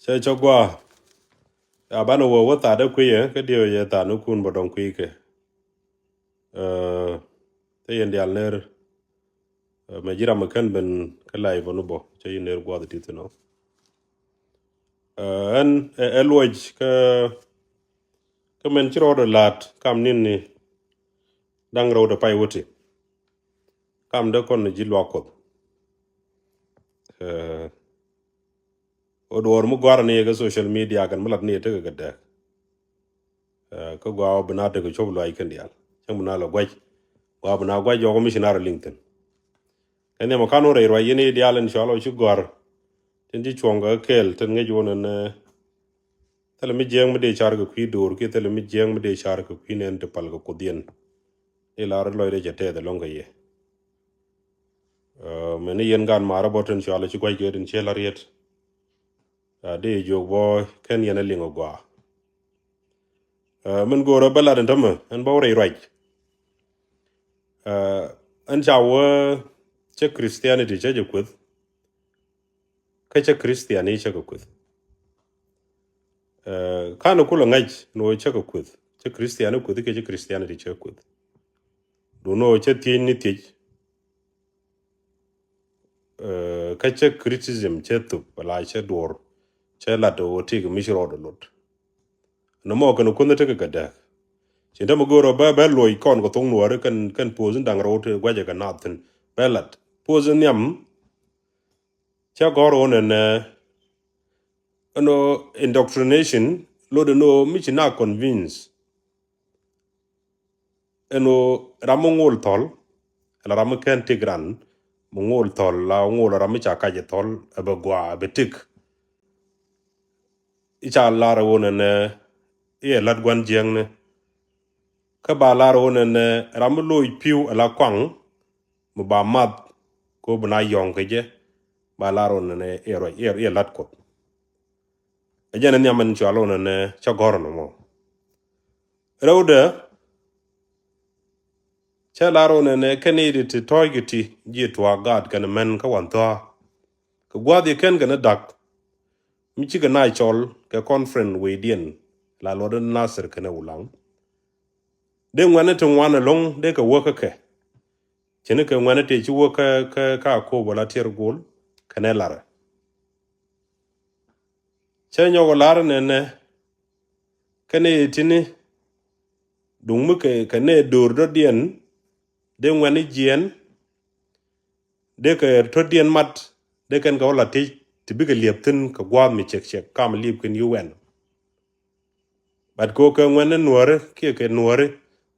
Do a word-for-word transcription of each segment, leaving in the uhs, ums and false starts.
Cɛ cɛ gua. Ya banɛ wä wä thaat ɛ kuiyɛ kä diɛ yɛ thaat ni kun bä dɔŋ kuiy kɛ. Cɛ yɛn dial ner. Mɛ jiram mɛ kɛn ben kä lay bä ni bä cɛ yɛn ner guath ti thin ɔ. Ɛn ɛ luɔc kä kä mɛn ci rɔɔdɛ laat kam nin ni daŋ rɔɔdɛ pay wä ti. Kam dee kɔn ni ji̱ luak Kuɔth. Ɛ, ɣöö duɔ̱ɔ̱r mi gua̱a̱r ni yɛ kɛ social media kɛn mi lat ni yɛ tekɛ kɛ dɛɛk. Ɛ, kä gua̱a̱ ɣöö bi na tekɛ cop luaac kɛn diaal cäŋ bi na lɛ gua̱c. Gua̱a̱ bi na gua̱c jɔk mi ci na rɔ liŋ thi̱n. Kɛn nhiam ɔ kan wä rɛy ruac yɛn i̱ diaal in cɔal ɔ ci gɔ̱a̱r. Tin ci cuɔ̱ŋ kɛ kɛɛl tin ŋäc wä nɛn. Thilɛ mi jiɛɛŋ mi dee car kɛ kui̱ do̱r kiɛ thilɛ mi jiɛɛŋ mi dee car kɛ kui̱ nɛn ti pal kɛ Kuoth yɛn. I̱ lar lɔcdɛ cɛ tɛth ɛlɔ̱ŋ kɛ yɛ. Mɛn i̱ yɛn gan maarä bɔ tin cɔal ci gua̱c kɛ tin ciɛ la riet. Dee jiök bɔ kɛn yɛn ɛ liŋ ɛ gɔaa. Min go̱o̱rä bä lat ɛn tämɛ ɛn bä wä rɛy ruac. Ɛn ca wä cä Christianity cä jɛ kueth. Kä cä Christian i̱ cä kɛ kueth. Ɛ, kan kulɛ ŋa̱c ni wä cä kɛ kueth. Cä Christian i̱ kueth kɛ cä Christianity cä kueth. Dun wä cä thiec ni thiec. Ɛ, kä cä criticism cä thup ala cä duɔr cä lat wä tik mi ci rɔɔd lot. Nɔmɔ kɛn kueth ni tekɛ kɛ dääk. Cin tämɛ go̱o̱rä bä bä luɔc kɔn kɛ thok nuɔɔri kɛn kɛn poth ni da̱ŋ rɔɔd ti guacɛ kɛ naath thin bä lat poth ni nhiam. Cä gɔ̱r ɣän ɛn ɛn ɣöö indoctrination lot ɛn ɣöö mi ci na convince ɛn ɣöö ram mi ŋo̱o̱l thɔl. Ala ram mi kɛn tik ran mi ŋo̱o̱l thɔl la ŋo̱o̱l ram mi ca kac ɛ thɔl ɛ bɛ gɔaa ɛ bɛ tik. I̱ ca lar ɣän ɛn ɛ i̱ ɛ lat gua̱n jiɛŋni. Kä ba lar ɣän ɛn ɛ ram mi loc pi̱w ala kuaŋ mi ba math ko bi na yɔ̱ŋ kɛ jɛ. Ba lar ɣän ɛn ɛ i̱ ɛ ruac i̱ ɛ lat Kuɔth. Ɛ jɛn ɛ nhiam ɛn cua lo̱n ɛn ɛ cä gɔ̱r ɛn ɛmɔ. Rɛwdɛ cä lar ɣän ɛn ɛ kɛn i̱ ti tɔ̱ɔ̱c kɛ ti ji̱ tuaak gaat kɛn mɛn kä wan thua̱a̱. Kɛ gua̱a̱th i̱ kɛn kɛn ɛ da̱k mi cikɛ na cɔl kɛ conference wecdiɛn la luɔt in Nasir kɛn ɛ Wulaŋ. Dee ŋuɛ̈ni ti ŋuan ɛlɔ̱ŋ dee kɛ wäk kä kɛ. Cini kɛ ŋuɛ̈ni ti ci wäk kä kä kä Akobo la tiɛr go̱o̱l kɛn ɛ larɛ. Cä nyɔk ɛ lar nɛnɛ kɛn ɛ tini duŋ mi kɛ kɛ nɛ do̱r dɔ̱diɛn dee ŋuɛ̈ni jiɛn. Dee kɛ tɔ̱diɛn mat dee kɛn kɛ wä la ti ti bikɛ liɛp thi̱n kɛ gua̱a̱th mi cɛk cɛk kam liɛp kɛn yu wɛn. Bat kɛ wä kɛ ŋuɛn ni nuɔ̱ri kiɛ kɛ nuɔ̱ri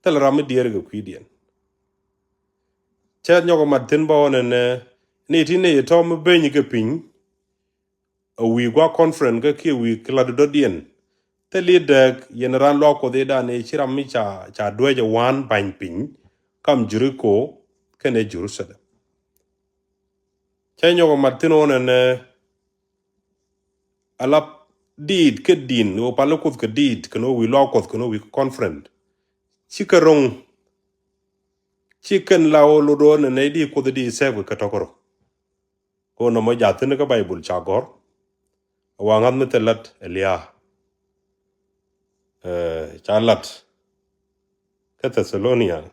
thilɛ ram mi diɛɛr kɛ kui̱diɛn. Cɛ nyɔk mat thi̱n bä wä nɛnɛ ni ti nɛy tɔ̱ mi beny kɛ piny. A wi̱i̱ gua̱a̱k conference kä kiɛ wi̱i̱ kɛ lat dɔ̱diɛn. Thil i̱ dääk yɛn raan luaak Kuɔth i̱ dan i̱ ci ram mi ca ca duäc ɛ wa̱a̱n ba̱ny piny kam Jeriko kɛnɛ Jerusalem. Cä nyɔk ɛ mat thi̱n ɣän ɛnɛ alap diit kä di̱n ɣöö pal i̱ Kuoth kɛ diit kɛn ɣöö wi̱i̱ luaak Kuɔth kɛn ɣöö wi̱i̱ conference. Ci kɛ ro̱ŋ ci kɛn la ɣöö lot ɣän ɛnɛ i̱ di Kuoth i̱ di sɛp kɛ tɔ̱kɛ rɔ. Ko nɔmɔ ja̱thi̱n kä Baibul ca gɔ̱r. Ɛ waŋath mi thil lat ɛ lia̱a̱. Ca lat kä Thesalonia.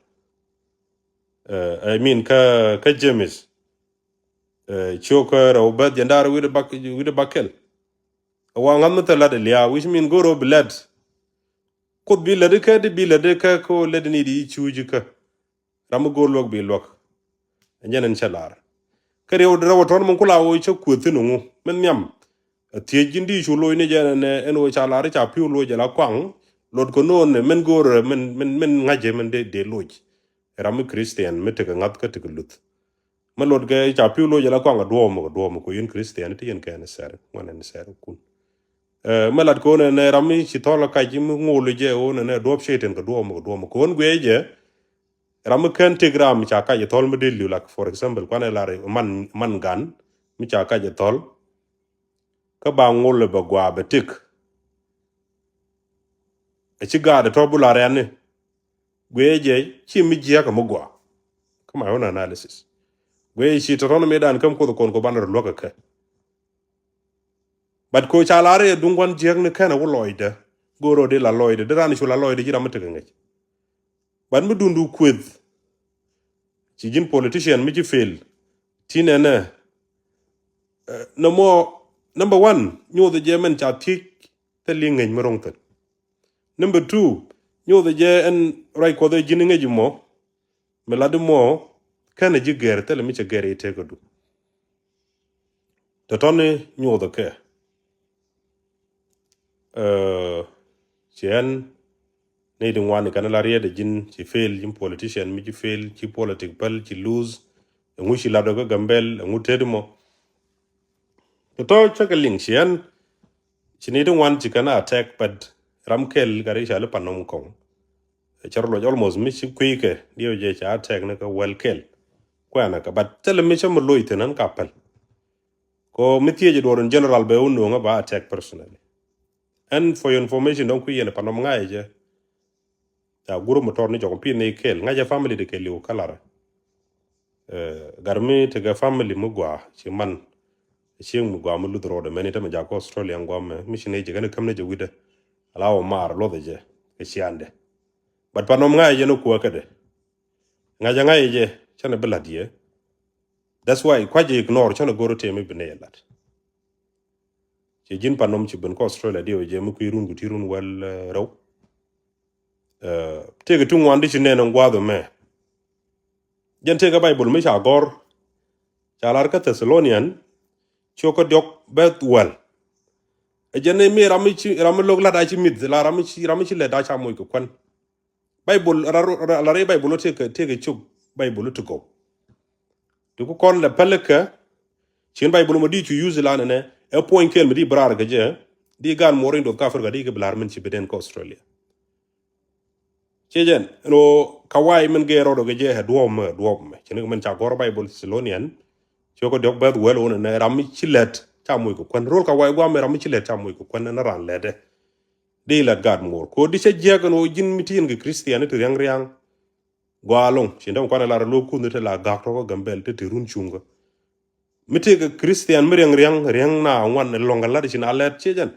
I mean kä kä James. Ciök kä rɛw beth jɛn da̱r wi̱dɛ bak wi̱dɛ bak kɛl. Ɛ waŋath mi thil lat ɛ lia̱a̱, which mean go̱r ɣöö bi lɛt. Kuoth bi lät ikä di bi lät ikä ko lät ni di cuuc ikä. Ram mi go̱o̱r luäk bi luäk. Ɛ jɛn ɛn cä lar. Kä riɛw rɛw ɛ tɔ̱n mi kula ɣöö cä kueth thi̱n ŋu min nhiam. Ɛ thiec ji̱n di cu loc ni jɛn ɛn ɛn ɣöö ca lar ca pi̱w loc ala kuaŋ. Lot kɛ no̱o̱n ɛ min go̱o̱r ɛ min min min ŋa̱c ɛ min dee dee loc. Ɛ ram mi Christian mi tekɛ ŋa̱th kä tekɛ luth. Mi lot kɛ ca pi̱w loc ala kuaŋ ɛ duɔ̱ɔ̱m ɛ duɔ̱ɔ̱m ɛ ko yɛn Christian ti yɛn kɛn ɛ sɛr ŋuan ɛn sɛr kun. Mi lat kɛ ɣöö nɛnɛ ram mi ci thɔl ɛ kac mi ŋo̱o̱l jɛ ɣöö nɛnɛ duɔ̱ɔ̱p Cɛytan kɛ duɔ̱ɔ̱m ɛ duɔ̱ɔ̱m ɛ ko ɣän guiɛ jɛ. Ram mi kɛn tëk ram ca kac ɛ thɔl mi dee li̱w lak, for example kuanɛ lar man man gan mi ca kac ɛ thɔl. Kä ba ŋol ɛ bɛ gua bɛ tëk. Ɛ ci gaat ɛ tɔ bula rɛɛni guiɛ jɛ ci mi jiäk ɛ mi gua. Kä my own analysis guiɛ ci tɔtɔn mi dan käm Kuoth kɔn kɔ banɛ rɔ luäk ɛ kɛ. But ko ca lar i̱ duŋ gua̱n jiäkni kɛn a wä lɔcdä. Go̱o̱r rɔ di la lɔcdä, di ran cu la lɔcdä ji̱ ram mi tekɛ ŋäc. But mi duŋdu kueth, ci ji̱n politician mi ci fail. Ti nɛnɛ, eh, nɔmɔ, number one, nyoth jɛ mɛn ca thiec thil i̱ ŋäc mi ro̱ŋ thil. Number two, nyoth jɛ ɛn ruac Kuɔth ɛ ji̱n i̱ ŋäc imɔ, mi lat imɔ, kɛn a ji̱ gɛr thil mi cɛ gɛr i̱ tekädu. Tɔ̱tɔ̱ni nyoth kɛ. Eh, ci ɛn ni di ŋuan kɛn la riɛt ji̱n ci fail, ji̱n politician mi ci fail, ci politic päl, ci lose. Ɛŋu ci lat ɔ kä Gambɛl, ɛŋu tet mɔ. Tɔ̱tɔ̱ cä kɛ liŋ ci ɛn, ci ni di ŋuan ci kɛn a attack, but ram kɛl kari ca li panom kɔŋ. Cɛ rɔ lɔc almost mi ci kui̱ kɛ, diɛ jɛ ca attack ni kɛ well kɛl. Kuɛn kɛ, but thil mi cä mi loc thin ɛn ka päl. Ko mi thiec duɔr in general bɛ wun nuɔŋä ba attack personally. And for your information, dɔŋ kui̱ yɛn panom ŋa̱cɛ jɛ. Ya group mi tɔr ni jɔk pi̱n ni kɛl, ŋa̱cɛ family de kɛl liw kä larɛ. Eh, gar mi tekɛ family mi gua ci man. Cieŋ mi gua mi luth rɔɔdɛ mɛni te mi jak kä Australia gua mɛ, mi ci ni jɛ kɛn käm ni jɛ wi̱dɛ. Ala wä mar luɔth jɛ kɛ ciandɛ. But panom ŋa̱cɛ jɛ ni kuäkädɛ. Ŋa̱cɛ ŋa̱cɛ jɛ, canɛ bi lat yɛ. That's why kua̱c jɛ ignore, canɛ go̱r tëë mi bi ni yɛ lat. Ci ji̱n panom ci ben kä Australia diɛ wä jɛ mi kui̱ run ku ti run wäl, eh, rɛw. Eh, tëëkɛ ti ŋuan di ci nɛn in gua̱a̱th ɛmɛ. Jɛn tëëkɛ Bible mi ca gɔ̱r. Ca lar kä Thessalonian, ciökä diɔk beth wäl. Ɛ jɛn ni mi ram mi ci, ram mi lo̱k lat a ci mith, la ram mi ci, ram mi ci lɛt a ca moc kɛ kuän. Bible, la, la, la rɛy Bible tëëkɛ, tëëkɛ cuk Bible ti gɔw. Ti ku kɔn lɛ pälikä, cin Bible mɔ di cu use la nɛnɛ, ɛ puɔ̱ny kɛl mi di bi raar kɛ jɛ, di gan muɔr in doth kä Africa di kɛ bi lar min ci bi den kä Australia. Ciɛ jɛn, ɛn ɣöö kawai min gɛɛ rɔɔdɔ kɛ jɛ ɛ duɔ̱ɔ̱p mɛ, duɔ̱ɔ̱p mɛ. Cin kɛ min ca gɔ̱r Bible Thessalonian, ciökä diɔk beth wäl wun ɛnɛ ram mi ci lɛt ca moc kɛ kuän. Rol kawai guam mɛ ram mi ci lɛt ca moc kɛ kuän ɛn ran lɛtɛ. Di lɛt gaat muɔr. Ko di cɛ jiɛk ɛn ɣöö ji̱n mi ti yɛn kɛ Christian ti ria̱ŋ ria̱ŋ. Gɔaa ɛlɔ̱ŋ, ci däm kuan ɛ lar ɛ lo̱k kunh te la gak tɔ̱kä Gambɛl te te run cuŋkä. Mi tëëkɛ Christian mi riɛŋ riɛŋ, riɛŋ na ŋuan ɛlɔ̱ŋ kɛ lat ci na lɛt ciɛ jɛn.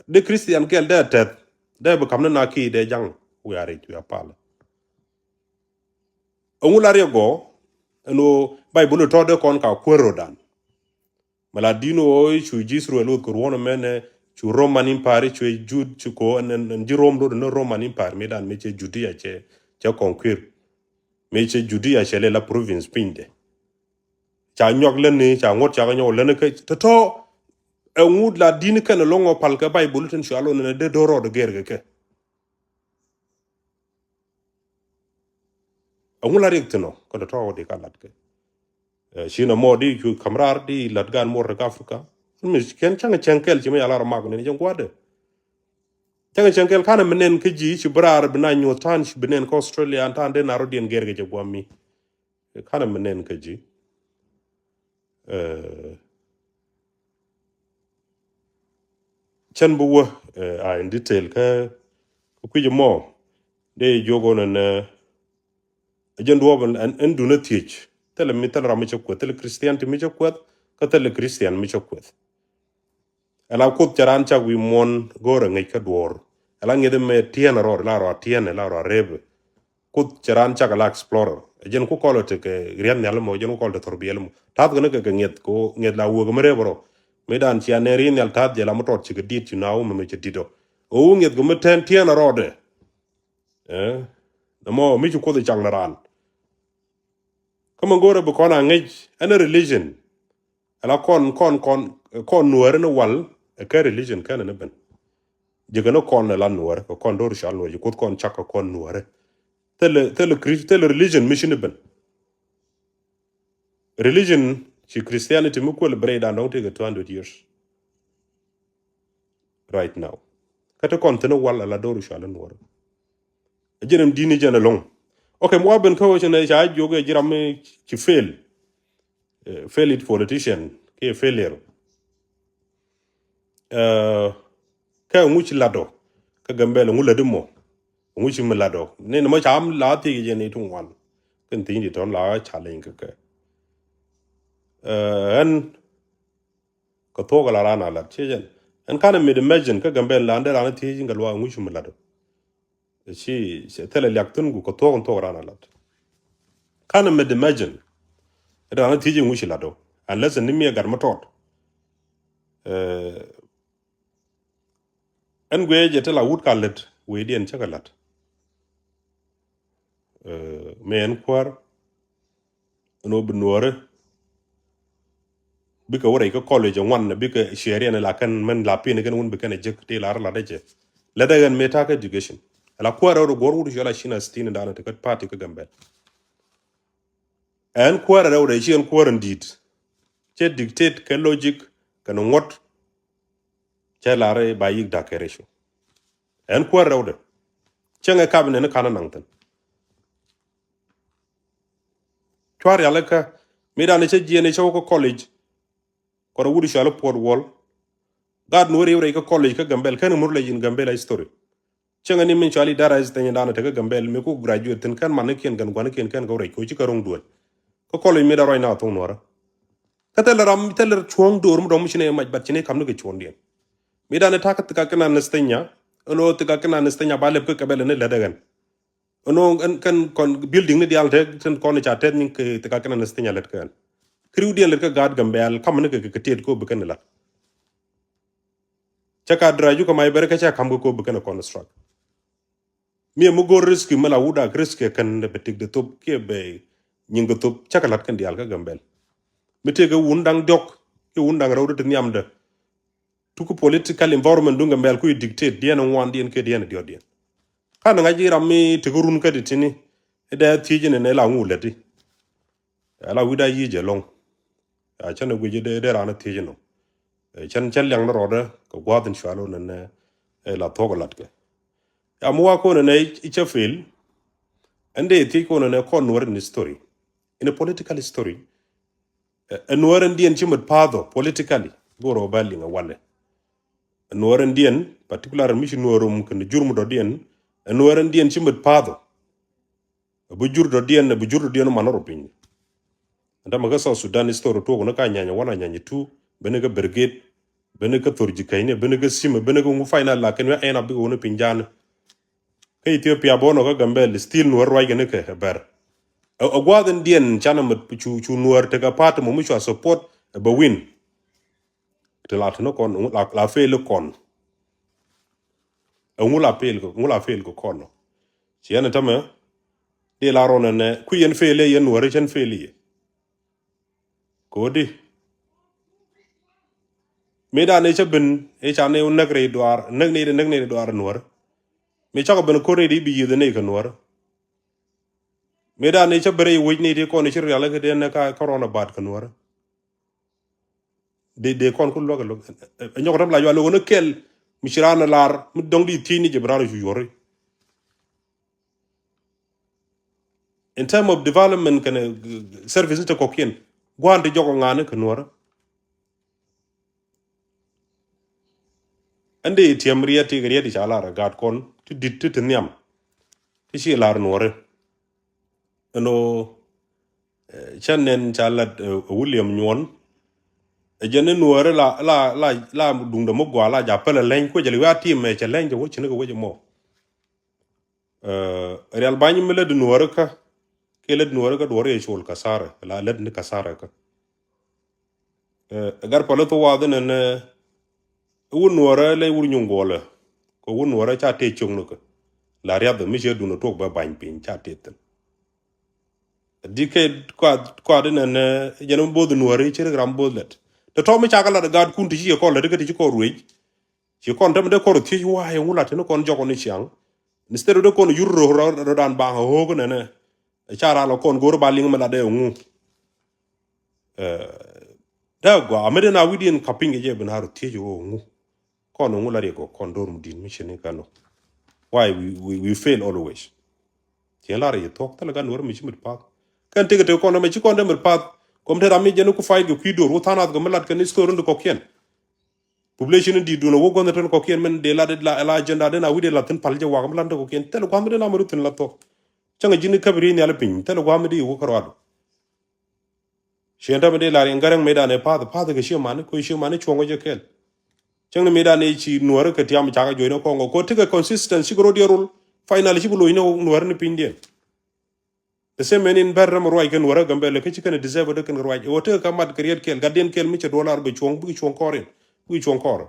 Dee Christian kɛl dee tɛth, dee bi ka̱m ni na ki dee jaŋ wiaa ric wiaa pal. Ɛŋu la riɛk gɔɔ, ɛn ɣöö Bible tɔ̱ dee kɔn ka kuäär ro̱dan. Mɛ la di̱n ɣöö cu ji̱ Israel luth kɛ ruɔ̱n ɛmɛnɛ, cu Roman Empire, cu Jud, cu ko ɛn, ɛn, ɛn ji̱ Rom lot ɛn Roman Empire, mi dan mi cɛ Judea cɛ, cɛ conquer. Mi cɛ Judea cɛ lɛ la province pinyde. Ca nyuak läni, ca ŋuɔ̱t ca kɛ nyɔk läni kä tɔ̱tɔ̱. Ɛŋu la di̱n kɛn ɛlɔ̱ŋ ɔ pal kɛ Bible tin cua lon ɛn dee do̱r rɔɔd gɛr kɛ kɛ. Ɛŋu la riɛk thi̱n ɔ, kä tɔ̱tɔ̱ di ka lat kɛ. Eh, ci na mɔ di cu ka̱m raar di lat gan muɔr kä Africa. Mi kɛn cäŋ cäŋ kɛl ci mi yala rɔ mak ni jɛn gua̱dɛ. Cäŋ cäŋ kɛl kanɛ mi nɛn kä ji̱ ci bi raar bi na nyuɔth ta̱a̱n ci bi nɛn kä Australia an ta̱a̱n dee na rɔ diɛn gɛr kɛ jɛ gua̱mi. Kanɛ mi nɛn kä ji̱. Eh, cɛn bi wä, eh, a in detail kä, kä kui̱c mɔ. Dee jiök ɣän ɛn, eh, jɛn duɔɔp ɛn, ɛn, ɛn dun a thiec. Thilɛ mi, thilɛ ram mi cɛ kueth, thilɛ Christian ti mi cɛ kueth, kä thilɛ Christian mi cɛ kueth. Ɛla Kuoth cɛ raan cak wi̱i̱ muɔ̱n go̱o̱rɛ ŋäc kä duɔ̱ɔ̱r. Ɛla ŋi̱eth mɛ tiɛn rɔɔd, la rɔ tiɛn, la rɔ rep. Kuoth cɛ raan cak la explorer. Ɛ jɛn ku kɔl ɛ tekɛ riɛth nhial mɔ, ɛ jɛn ku kɔl te thor biɛl mɔ. Ta̱th kɛ ni kɛ kɛ ŋi̱eth, kɛ ŋi̱eth la wek mi rep rɔ. Mi dan cia nɛ riɛth nhial ta̱th jɛ la mi tɔt ci kɛ dit ci na wä mɛ mɛ cɛ dit ɔ. Ɛ wu ŋi̱eth kɛ mi tɛn tiɛn rɔɔdɛ. Ɛ, nɛ mɔ mi ci Kuoth ɛ cak ni raan. Kä mɛ go̱o̱rɛ bi kɔn a ŋäc ɛn religion. Ɛla kɔn, kɔn, kɔn, kɔn nuäärä ni wal, ɛ kɛ religion kɛnɛ ni ben. Ji̱ kɛ ni kɔn ɛla nuäärä, kɛ kɔn do̱r cal nuäärä, ji̱ Kuoth kɔn cak kɛ kɔn nuäärä. Thilɛ, thilɛ Chris-, thilɛ religion mi ci ni ben. Religion ci Christianity mi kuël break dan dɔ̱ŋ tëëkɛ two hundred years. Right now. Kä ti kɔn thi̱n wal ala do̱r cual in wär. Ɛ jɛn ɛm di̱n i̱ jɛn ɛlɔ̱ŋ. Okay, mi wa ben kä wecɛ nɛ ca jiök ɛ ji̱ ram mi ci fail. Eh, failed politician kiɛ failure. Eh, kɛ ŋu ci lat ɔ kä Gambɛl, ŋu lät imɔ, ŋu ci mi lat ɔ. Ni ni mɔ ca am la thiec jɛ ni tuŋ wan. Kɛn thiec di tɔn la challenge kɛ kɛ. Eh, ɛn kɛ thuɔk la ran a lat ciɛ jɛn. Ɛn can't even imagine kä Gambɛl la, ɛn dee raan thiec in kɛ luaak ŋuc mi lat ɔ. Ci, ci thilɛ liak thi̱n ku kɛ thuɔ̱k in thuɔ̱k raan a lat. Can't even imagine. Raan thiec in ŋuc lat ɔ. Unless ni mi ɛ gat mi tɔɔt. Ɛn guiɛ jɛ ti la wut ka lät wecdiɛn cä kɛ lat. Mëë ɛn kuäär ɛn ɣöö bi nuɔɔri bikɛ wä rɛy kä college ŋuan, bikɛ share in la kɛn mɛn la pin kɛn wun bi kɛn a jek ti la rɛ la dɛ jɛ. Lɛ dɛ ɣän mëë ta̱a̱ kä education. Ala kuäär rɛw dɛ guɔ̱r wut cuɛ la cin a sitini danɛ ti kä party kä Gambɛl. Ɛn kuäär rɛw dɛ ci ɛn kuäär in di̱i̱t. Cɛ dictate kɛ logic kɛn ŋuɔ̱t. Cɛ lar ba yik dak kɛ ratio. Ɛn kuäär rɛw dɛ cäŋɛ kap nɛn ka̱n naŋ thi̱n. Cuar yalä kä mi danɛ cä jiɛn cä wä kä college. Kɔrɛ wut cual puɔt wal. Gaat nuɔri rɛy kä college kä Gambɛl kɛn mur lɛ yin Gambɛl a history. Cäŋɛ ni min cual idara is thɛny danɛ te kä Gambɛl mi ku graduate thi̱n kɛn man ni kiɛn kɛn guan ni kiɛn kɛn kɛ rɛy ko ci kɛ roŋ duel. Kä college mi da rɔy na thoŋ nuɔrä. Kä thilɛ ram thilɛ cuɔ̱ŋ do̱r mi dɔ̱ŋ mi ci ni mac bat ci ni kam ni kɛ cuɔ̱ŋdiɛn. Mi danɛ ta̱k thika kɛn a nɛs thɛnya. Ɛn ɣöö thika kɛn a nɛs thɛnya ba lɛp kä Gambɛl ni lät ɛ ɣän. Ɛn ɣöö ɛn kɛn kɔn building ni diaal te tin kɔn ca tɛth nyin kɛ thika kɛn a nɛs thɛnya lät kɛn. Kɛ riwdiɛn lät kä gaat Gambɛl kam ni kɛ kɛ tiet ko bi kɛn lat. Cä ka dra ju kɛ may bɛr kä cä kam kɛ ko bi kɛn a construct. Mi mi go̱r risk mi la wut ak risk kɛn bɛ tik de thop kiɛ bɛ nyin kɛ thop cä kɛ lat kɛn diaal kä Gambɛl. Mi tëë kɛ wun daŋ diɔk kiɛ wun daŋ rɛw ti nhiamdɛ. Tuku political environment duŋ Gambɛl ku dictate diɛn ŋuan diɛn kiɛ diɛn diɔt diɛn. Kan ŋa̱c ji̱ ram mi tëk run kä di tini. Dee thiec ni ne la ŋu lät di. Ala wi̱da yi̱ jɛ lɔŋ. A cän guic dee dee raan thiec nɔ. Cän cän liaŋ ni rɔɔdɛ kɛ gua̱a̱th in cual wä nɛnɛ. La thuɔ̱k lat kɛ. Am wa kɔn nɛ i̱ cä fail. Ɛn dee thiec kɔn nɛ kɔn nuɔr in history. In a political history. Ɛ nuɔr in diɛn ci mät pa̱a̱th ɔ politically. Go̱r ɔ bä liŋ ɛ walɛ. Ɛ nuɔr in diɛn particular mi ci nuɔr rum kɛn jur mut ɔ diɛn. Ɛ nuɔr in diɛn ci mät pa̱a̱th ɔ. Bi jur dɔ̱diɛn, bi jur dɔ̱diɛn man rɔ piny. Ɛn tämɛ kä South Sudan history tuɔk ni ka nyanya wan a nyanya tu, beni kä brigade, beni kä thor ji̱ kɛcni, beni kä sim, beni kä ŋu final la kɛn wia ɛn a bikɛ wuni piny jan. Kä Ethiopia bɔnɔ kä Gambel still nuɔr ruac kɛn kɛ bɛr. Ɛ guath in diɛn canɛ mɛ cu cu nuɔr tekɛ party mɔ mi cua support ɛ bɛ win. Ti la tini kɔn la fail kɔn. Ɛ ŋu la fail kɛ ŋu la fail kɛ kɔn. Ci yɛn tämɛ di la rɔn ɛnɛ ku yɛn fail yɛ yɛn nuɔri cɛn fail yɛ. Kodi mi dan ɛ cɛ bin ɛ ca ni näk rɛy duar näk ni di näk ni di duar nuɔri. Mi cakɔ bin kori di bi yieth ni kɛ nuɔri. Mi dan ɛ cɛ bin rɛy wec ni di kɔn ci rial kɛ di nɛ ka corona bat kɛ nuɔri. Dee dee kɔn ku luäk luäk ɛ nyɔk ram la yual wä ni kɛl mi ci ran lar mi dɔŋ di thiec ni jɛ bi ran cu yuɔri. In term of development kɛnɛ service ni te kɔkiɛn guan ti jɔk ŋa̱a̱n ni kɛ nuɔrä. Ɛn dee tiɛm riɛt ti kɛ riɛt ti ca lar ɛ gaat kɔn ti dit ti ti nhiam ti ci lar nuɔri. Ɛn ɣöö cä nɛn ca lat ɛ William Nyuɔn. Ɛ jɛn ni nuɔɔri la la la la duŋdɛ mi gɔaa la ja pälɛ leny kuecɛ li wiaa tim mɛ cɛ leny jɛ wä cini kɛ wecɛ mɔ. Rial bany mi lät nuɔɔri kä kiɛ lät nuɔɔri kä duɔri ɛ col kasarɛ la lät ni kasarɛ kä. Ɛ gar pali thu wath inɛnɛ wun nuɔrɛ lɛ wur nyuŋ guɔlɛ kɛ wun nuɔrɛ ca tëë cio̱ŋ ni kɛ la riath mi cɛ dun ɛ tuɔk bɛ bany piny ca tëë thin. Di kɛ kuath inɛnɛ jɛn mi both nuɔri ci rik ram both lɛt. Tɛ tɔmi ca kɛ lat ɛ gaatkun ti ci yɛ kɔn lɛt kä ti ci kɔn ruec. Ci kɔn tɛmɛ dee kɔn thiec wa̱a̱ yɛ ŋu lat tini kɔn jɔkɔn ni ciaŋ. Instead of dee kɔn yur rɔ rɔ dan baŋ ɛ ɣöök inɛnɛ. Ca ral ɔ kɔn go̱o̱r ba liŋ mi la dee ŋu. Dee gɔaa mi dee na wi̱diɛn ka piny kɛ jɛ bi na rɔ thiec ɣöö ŋu. Kɔn ŋu la riɛk ɔ kɔn do̱r mi di̱t mi cini kɛn ɔ. Why we, we, we fail always. Ciɛ lar yɛ thuɔ̱k thilɛ gan wär mi ci mit path. Kɛn tëk tëk kɔn mɛ ci kɔn dee mit path. Kɔm te ram mi jɛn ku fight kɛ kui̱ do̱r wä tha̱a̱n ath kɛ mi lat kɛn story ni kɔkiɛn. Population in di̱t duun a wä gua̱nh tɛn kɔkiɛn min dee la dee la agenda den a wi̱c dee la thi̱n pal jɛ wak mi lan te kɔkiɛn thil gua̱nh mi dee na mi ru thi̱n la thok. Cäŋ a ji̱n käp ri̱i̱ nhial piny thil gua̱nh mi dee wä kärɔadu. Ciɛn tɛmɛ dee la riɛn gäräŋ mi dan ɛ path path kɛ ciɛ mani kɛ ciɛ mani cuɔ̱ŋ wä jɛ kɛl. Cäŋ ni mi dan i̱ ci nuäärä kɛ tiam cakɛ juɔ̱cnä kɔŋ kɔ tekɛ consistency kɛ rot diɛ rol. Final ci bi lo̱cnä nuäärä ni pinydiɛn. The same mɛn in bɛr rɛm ruac kɛ nuäärä Gambɛl kɛ ci kɛn deserve dee kɛn ruac. Ɛ wä tekɛ kä mat kɛ riɛt kɛl gatdiɛn kɛl mi cɛ duɔl ar bɛ cuɔ̱ŋ bikɛ cuɔ̱ŋ kɔɔr in bikɛ cuɔ̱ŋ kɔɔr.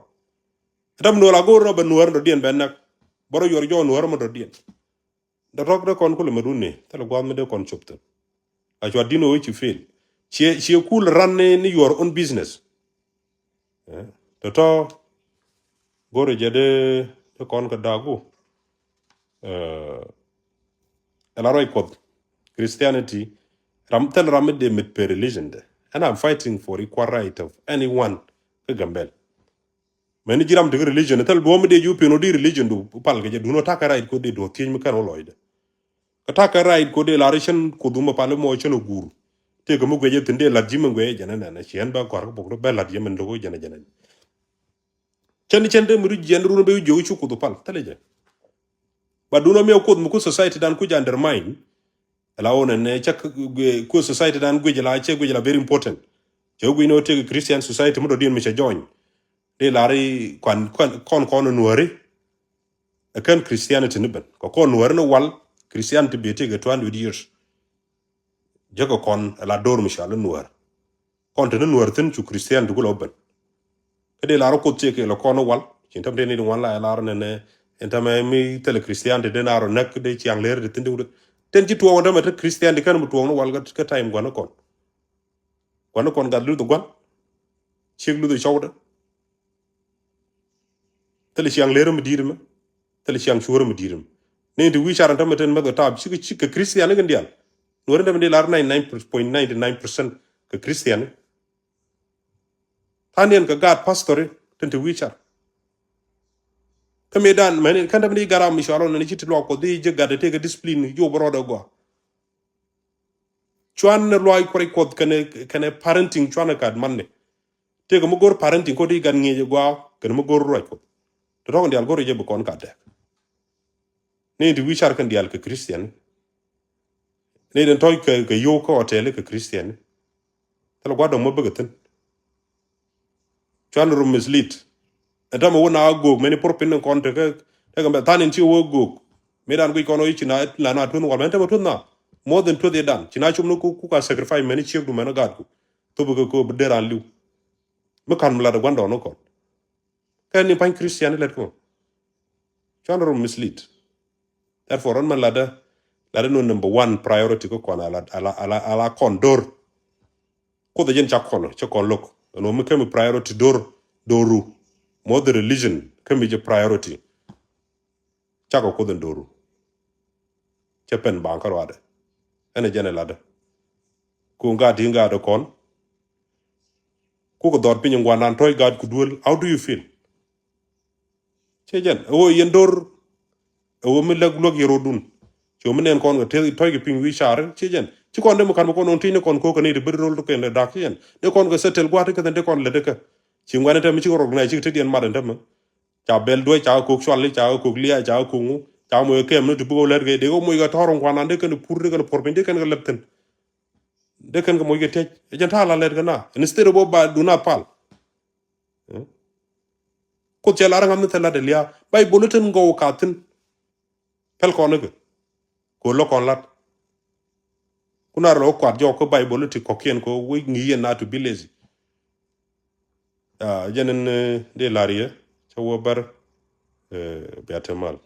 Ɛ däm nuɔl a go̱o̱r rɔ bɛ nuäärä dɔ̱diɛn bɛ näk. Bä rɔ yuɔr jɔw nuäärä mɛ dɔ̱diɛn. Dee rɔk dee kɔn kulɛ mɛ run ni thilɛ gua̱a̱th mi dee kɔn cop thin. A cua din ɣöö ci fail. Ciɛ ciɛ kul ran ni ni your own business. Tɔ̱tɔ̱ go̱rɛ jɛ dee dee kɔn kɛ da̱a̱k gu. Ɛ la ruac Kuɔth Christianity ram thil ram mi dee mit pe religion de. And I'm fighting for equal right of anyone kä Gambɛl. Mɛn ji̱ ram ti kɛ religion thil duɔ̱ɔ̱p mi dee ju pi̱n wä di religion du pal kɛ jɛ duun wä ta̱kɛ right ko dee duɔ̱ɔ̱p thiec mi kɛn wä lɔcdɛ. Kä ta̱kɛ right ko dee lar cän Kuoth wä mi pal mɔ cän wä guur. Tëëkɛ mi guɛc jɛ thi̱n dee la̱t ji̱ mi guɛc jɛ nɛ nɛn ciɛn bɛ gɔ̱a̱r kä bok bɛ la̱t yɛ min lo̱k jɛ nɛ jɛ nɛ. Cän cän dee mi ru jiɛn run bɛ jiök cu Kuoth wä pal thilɛ jɛ. Ba duun wä mi a Kuoth mi ku society dan ku jɛ undermine. Ala wä nɛn cä ku society dan guic la cɛ guic la very important. Cɛ guic ni wä tëëkɛ Christian society mi dɔ̱diɛn mi cɛ join. Di lar i̱ kuan kuan kɔn kɔn nuääri. Ɛ kɛn Christianity ni ben kɛ kɔn nuääri ni wal Christianity bɛ tëëkɛ two hundred years. Jekɛ kɔn ɛ la do̱r mi cɔal i̱ nuäär. Kɔn te ni nuäär thi̱n cu Christianity ku lɔ ben. Kä di lar i̱ Kuoth ciɛ kɛ lɔ kɔn i̱ wal ci in tɛm te ni di ŋuan la ɛ lar nɛnɛ. In tɛmɛ mi thilɛ Christianity den a rɔ näk di ciaŋ ler di thi̱n di wut. Ten ci tuɔɔk in tɛmɛ te Christianity kɛn mi tuɔɔk ni wal kä time gua̱n i̱ kɔn. Gua̱n i̱ kɔn gat luth i̱ gua̱n. Ciek luth i̱ cɔwdɛ. Thilɛ ciaŋ ler mi di̱i̱t mɛ. Thilɛ ciaŋ cuɔr mi di̱i̱t mɛ. Ni ti wi̱i̱ car in tämɛ ten mɛth kɛ taap cikɛ cikɛ Christian ni kɛn diaal. Nuɔr in tämɛ di lar ninety nine point ninety nine percent kɛ Christian ni. Tha̱a̱ŋ niɛn kɛ gaat pastor tin ti wi̱i̱ car. Kä mëë dan mɛn kɛn tämɛ di gat ram mi cual ɣɔn ni ci ti luak Kuɔth di jɛ gat di tëëkɛ discipline ji̱ wä bä rɔɔdɛ gɔaa. Cuan ni luaac kuarɛ Kuɔth kɛnɛ kɛnɛ parenting cuan ni kat man ni. Tëëkɛ mi go̱r parenting kɔ di gat ŋi̱eec ɛ gua̱a̱ kɛnɛ mi go̱r ruac Kuɔth. Te tɔ̱ kɛn diaal go̱r jɛ bi kɔn kat dɛk. Ni ti wi̱i̱ car kɛn diaal kɛ Christian. Ni den tɔ̱c kɛ kɛ yio̱w kä hotel kɛ Christian. Thilɛ gua̱dɔ̱ŋ mɔ bikɛ thi̱n. Cuan rum mislead. Ɛn tämɛ wä na a göök mɛni por pin ni kɔn tekä tekä mɛ than in ci wä göök. Mi dan guic kɔn wä ci na la na tuth wal mɛn tämɛ tuth na. More than tuth idan ci na cum ni ku ku ka sacrifice mɛni ciek du mɛn gat ku. Thop kɛ ko bi deran liw. Mi kan mi lat guan dɔn kɔn. Kɛ ni pany Christian lɛt kɔ. Cuan rum mislead. Therefore ɔn mɛn latdä latdä nu number one priority kä kɔn ala ala ala ala kɔn dor. Kuoth a jɛn ca kɔn cɛ kɔn lo̱k ɛn wä mi kemi priority dor doru. More the religion kemi jɛ priority. Cakɔ Kuoth in doru. Cɛ pɛn baŋ kä ruadɛ ɛn a jɛn ɛ latdä. Ku ŋa̱t ti ŋa̱t kɔn. Ku kɛ dhɔr piny ŋuan nan tɔ̱c gaat ku duel, how do you feel? Ciɛ jɛn ɛ ɣöö yɛn dor. Ɛ ɣöö mi lɛk luäk yɛ rotdun. Ci ɣöö mi nɛn kɔn kɛ tëë tɔ̱c kɛ piny wi̱i̱ car ciɛ jɛn ci kɔn dee mi ka̱n mi kɔn ɣöö ti̱cni kɔn ko̱o̱k kɛ nɛy ti beri rol ti kɛn lɛ da̱k ciɛ jɛn dee kɔn kɛ settle gua̱a̱t ti kɛ thi̱n dee kɔn lät dee kä. Ci ŋuɛ̈ni te mi cikɛ rot nɛy cikɛ te diɛn mat ɛn te mi. Ca bɛl duec ca kɛ ko̱o̱k cuali ca kɛ ko̱o̱k lia̱a̱ ca kɛ ko̱o̱k ŋu ca moc kɛ kɛm ni ti bikɛ wä lät kɛ dee kɛ moc kɛ tɔ̱r ŋuan nan dee kɛn pur dee kɛn pur piny dee kɛn kɛ lɛp thi̱n. Dee kɛn kɛ moc kɛ tec ɛ jɛn ta̱a̱ la lɛt kɛ na instead of ba dun a pal. Kuoth cɛ lar ŋa̱th ni thil lat dee lia̱a̱ Baibol i̱ tin gɔw ka̱thi̱n. Pɛl kɔn ikɛ ko̱ lo̱k kɔn lat. Kun a rɛ lɔ kuat jɔk kä Baibol i̱ ti kɔ̱kiɛn ko̱ wec ŋi̱i̱c yɛn na to be lazy. Jɛn in dee lar yɛ cä wä bär. Bia te mal.